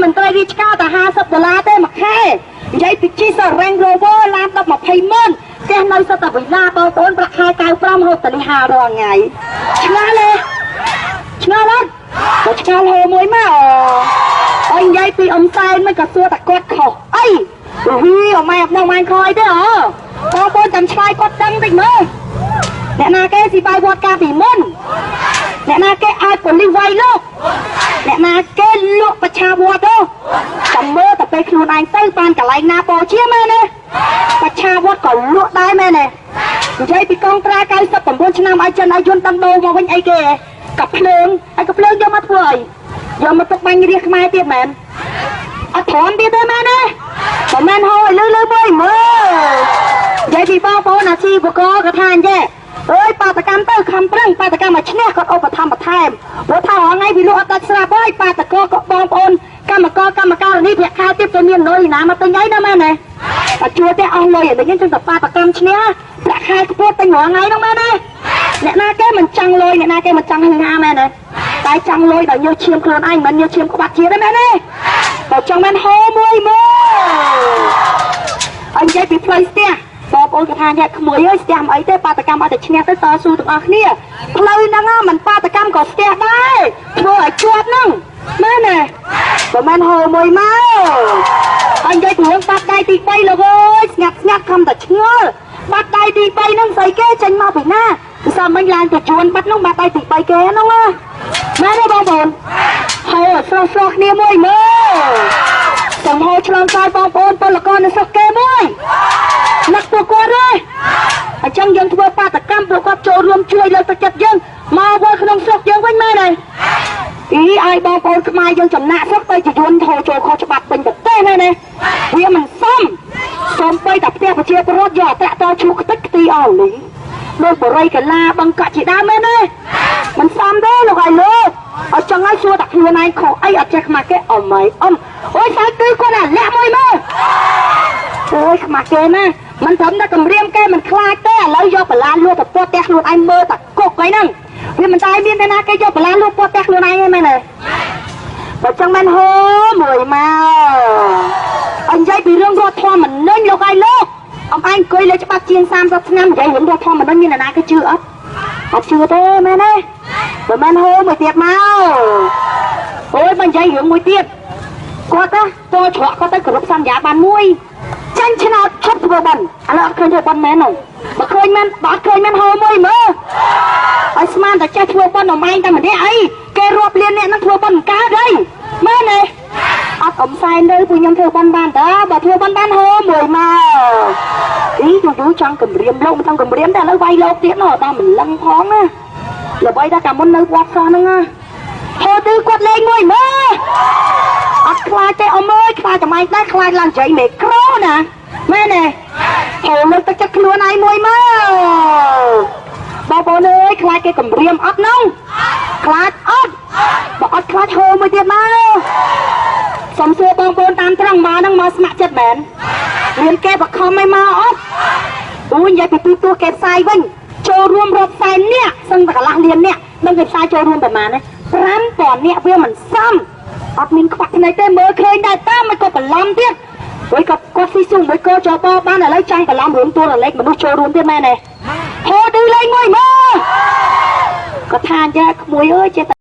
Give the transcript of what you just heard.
មន្ត្រីរាជការតែ50ដុល្លារទេមួយខែនិយាយពីជិះស Range Rover ឡាន10 20ម៉ឺនផ្ទះនៅសុទ្ធតែវិឡាបងប្អូនប្រាក់ខែ95ហូបតនេះ5រាល់ថ្ងៃឆ្ងល់ទេឆ្ងល់អត់បើឆ្ងល់ហូមួយមកអញនិយាយពីអ៊ំសែនមិនក៏សួរតែគាត់ខុសអីវីអម៉ែអត់ដឹងម៉ែខុសអីទេហ៎បងប្អូនចាំឆ្លើយគាត់ដឹងតិចមើលអ្នកណាគេស៊ីបាយវត្តកាលពីមុនអ្នកណាគេឲ្យប៉ូលីសវាយលោកអ្នកណាគេលក់ប្រឆាវត្តទៅចាំមើលតែពេលខ្លួនឯងទៅបានកន្លែងណាពោជាមែនទេប្រឆាវត្តក៏លក់ដែរមែនទេនិយាយពីកងត្រា99ឆ្នាំឲ្យចិនឲ្យយន្តដឹងដូរមកវិញអីគេកាភ្លើងហើយកភ្លើងយកមកធ្វើអីយកមកទុកបាញ់រាជខ្មែរទៀតមែនអត់ទ្រាំទៀតទេមែនទេមិនមែនហូរឲ្យលឺលឺមួយមើលនិយាយពីបងប្អូនអាជីវករក៏ថាអញ្ចេះអើយបាតកម្មទៅខំប្រឹងបាតកម្មឲ្យឈ្នះគាត់ឧបត្ថម្ភបន្ថែមព្រោះថារងថ្ងៃវាលក់អត់ដាច់ស្រាប់ហើយបាតកក៏បងប្អូនកម្មករកម្មការនេះប្រាក់ខែទៀតគេមានលុយណាមកទិញអីណាមែនទេបើជួទេអស់លុយឥឡូវយើងចឹងតែបាតកម្មឈ្នះប្រាក់ខែខ្ពស់ទិញរាល់ថ្ងៃហ្នឹងមែនទេអ្នកណាគេមិនចង់លុយអ្នកណាគេមិនចង់ហឹងហាមែនទេតែចង់លុយដល់ញើសឈាមខ្លួនឯងមិនញើសឈាមក្បាត់ជាតិទេមែនទេបើចង់មែនហូមួយមើលអញនិយាយពីផ្លូវស្ទះបងប្អូនក៏ថាញ៉ែក្មួយអើយស្ទះមិនអីទេបាតកម្មឲ្យតែឈ្នះទៅតស៊ូទាំងអស់គ្នាផ្លូវហ្នឹងមិនបាតកម្មក៏ស្ទះដែរធ្វើឲ្យជាប់ហ្នឹងមែនទេបើមែនហូមួយមកអញនិយាយពីរឿងបាត់ដៃទី3លោកអើយស្ងាត់ស្ងាត់ខំតែឆ្ងល់បាត់ដៃទី3ហ្នឹងស្អីគេចេញមកពីណាពិសាមិញឡើងទៅជួនបាត់នោះបាត់ដៃទី3គេហ្នឹងណាមែនទេបងប្អូនហូស្រស់ស្រស់គ្នាមួយមើលសំហូឆ្លងកាយបងប្អូនពលករនៅស្រុកគេមួយនឹកពួកគាត់ទេអញ្ចឹងយើងធ្វើបាតកម្មពួកគាត់ចូលរួមជួយលើកទឹកចិត្តយើងមកវិលក្នុងស្រុកយើងវិញមែនទេអីឲ្យបងប្អូនខ្មែរយើងចំណាក់ស្រុកទៅជាយន្តហូរចូលខុសច្បាប់ពេញប្រទេសមែនទេវាមិនសមសំបីតែផ្ទះប្រជាពលរដ្ឋយកអត្រាតឈូសខ្ទេចខ្ទីអស់លីដោយបរិយកលាបឹងកក់ជាដើមមែនទេមិនសមទេលោកឲ្យលោកឲ្យចង់ឲ្យសួរតែខ្លួនឯងខុសអីអត់ចេះខ្មាស់គេអមៃអ៊ំអូយសើគឺគាត់អាលាក់មួយមើលអូយខ្មាស់គេណាមិនត្រឹមតែគម្រាមគេមិនខ្លាចទេឥឡូវយកបលាលួប្រពន្ធផ្ទះខ្លួនឯងមើលតែគុកអីហ្នឹងវាមិនតែមានតែណាគេយកបលាលួពន្ធផ្ទះខ្លួនឯងទេមែនទេបើចង់មែនហូមួយមកអញនិយាយពីរឿងរដ្ឋធម្មនុញ្ញលោកឲ្យលោកអំឯងអង្គុយលើច្បាប់ជាង30ឆ្នាំនិយាយរឿងរដ្ឋធម្មនុញ្ញមានអ្នកណាគេជឿអត់អត់ជឿទេមែនទេបើមែនហូមួយទៀតមកអូយបើនិយាយរឿងមួយទៀតគាត់ណាតច្រកគាត់ទៅគ្រប់សន្យាបានមួយចាញ់ឆ្នោតឈប់ធ្វើបន់ឥឡូវអត់ឃើញធ្វើបន់មែនទេបើឃើញមែនបើអត់ឃើញមែនហូមួយមើលឲ្យស្មានតែចេះធ្វើបន់អម៉ែងតែម្នាក់អីគេរាប់លានអ្នកនឹងធ្វើបន់មិនកើតអីមែនទេអត់អំសែនទៅពួកខ្ញុំធ្វើបន់បានតើបើធ្វើបន់បានហូមួយមកអីយូរយូរចង់គម្រាមលោកមិនចង់គម្រាមតែឥឡូវវាយលោកទៀតណោះដល់មិនលឹងផងណាល្បីដល់កាលមុននៅវត្តសោះហ្នឹងណាហូទឺគាត់លេងមួយមើលអត់ខ្លាចទេអ៊ំអើយខ្លាចតែម៉ែដែរខ្លាចឡើងនិយាយមេក្រូណាមែនទេហូលើកទឹកចិត្តខ្លួនឯងមួយមើលបងប្អូនអើយខ្លាចគេគម្រាមអត់នោះខ្លាចអត់បើអត់ខ្លាចហូមួយទៀតមកសុំសួរបងប្អូនតាមត្រង់មកហ្នឹងមកស្ម័គ្រចិត្តមែនមានគេបខំឲ្យមកអត់អូយនិយាយពីទូទួគេផ្សាយវិញចូលរួមរាប់សែននាក់សឹងតែកន្លះលាននាក់ដឹងគេផ្សាយចូលរួមប្រមាណទេ5000នាក់វាមិនសមអត់មានខ្វាក់ភ្នែកទេមើលឃើញដែរតាមមិនក៏បន្លំទៀតព្រោះក៏គាត់ស៊ីស៊ូមួយកោចបបានឥឡូវចង់បន្លំរឿងតួលេខមនុស្សចូលរួមទៀតមែនទេហូឌឺលេងមួយមើលគាត់ថាយ៉ាក្មួយអើយចេះតែ